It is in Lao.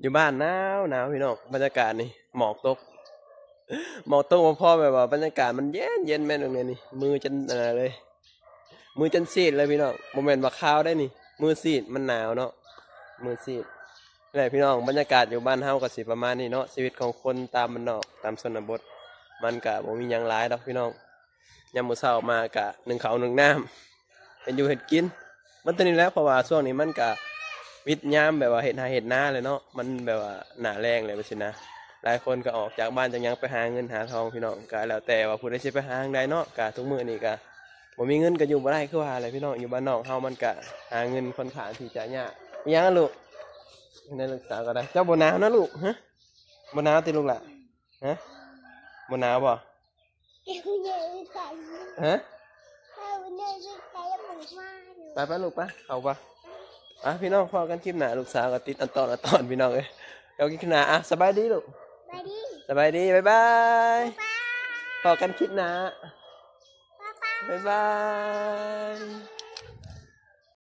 ຢູ່ບ້ານໜາວໜາວພີ່ນ້ອງ ບັນຍາກາດນີ້ໝອກຕົກ ໝອກຕົກບໍ່ພໍ ແບບວ່າບັນຍາກາດມັນເຢັນເຢັນແມ່ນແນວນີ້ ມືຈົນອັນນັ້ນເລີຍ ມືຈົນຊີດເລີຍພີ່ນ້ອງ ບໍ່ແມ່ນວ່າຄາວໄດ໋ນີ້ ມືຊີດ ມັນໜາວເນາະ ມືຊີດ. ແຫຼະພີ່ນ້ອງ ບັນຍາກາດຢູ່ບ້ານເຮົາກໍຊິປະມານນີ້ເນາະ ຊີວິດຂອງຄົນຕາມບ້ານນອກ ຕາມຊົນນະບົດ ມັນກະບໍ່ມີຫຍັງຫຼາຍດອກພີ່ນ້ອງ ຍາມມື້ເຊົ້າມາກະໜຶ້ງເຂົ້າໜຶ້ງນ້ຳ ເຮັດຢູ່ເຮັດກິນ ມັນເທົ່ານີ້ແຫຼະ ເພາະວ່າຊ່ວງນີ້ມັນກະວິດຍາມແບບວ່າເຮັດໄຮ່ເຮັດນາແຫຼະເນາະ ມັນແບບວ່າໜ້າແລ້ງແຫຼະ ແບບຊີ້ນະ ຫຼາຍຄົນກໍອອກຈາກບ້ານຈາກຫຍັງໄປຫາເງິນຫາທອງພີ່ນ້ອງ ກະແລ້ວແຕ່ວ່າຜູ້ໃດຊິໄປຫາທາງໃດເນາະ ກະທຸກມື້ນີ້ກະບໍ່ມີເງິນກໍຢູ່ບໍ່ໄດ້ ຄືວ່າແຫຼະພີ່ນ້ອງ ຢູ່ບ້ານນອກເຮົາມັນກະຫາເງິນຄ່ອນຂ້າງທີ່ຈະຍາກ. ອີຫຍັງລູກ? ໃນລູກສາວກໍໄດ້ ເຈົ້າບໍ່ໜາວນະລູກ? ຮະ ບໍ່ໜາວຕິລູກຫຼ້າ? ຮະ ບໍ່ໜາວບໍ່? ຮະ ໄປໆ ລູກ ໄປ ເຂົ້າໄປ. ອ່ະ ພີ່ນ້ອງ ພໍ້ກັນຄລິບໜ້າ ລູກສາວກໍຕິດອັນຕອນອັນຕອນ ພີ່ນ້ອງເອີຍ ເອົາຄລິບໜ້າ ອ່ະ ສະບາຍດີລູກ ສະບາຍດີ ບາຍບາຍ ພໍ້ກັນຄລິບໜ້າ ບາຍບາຍ.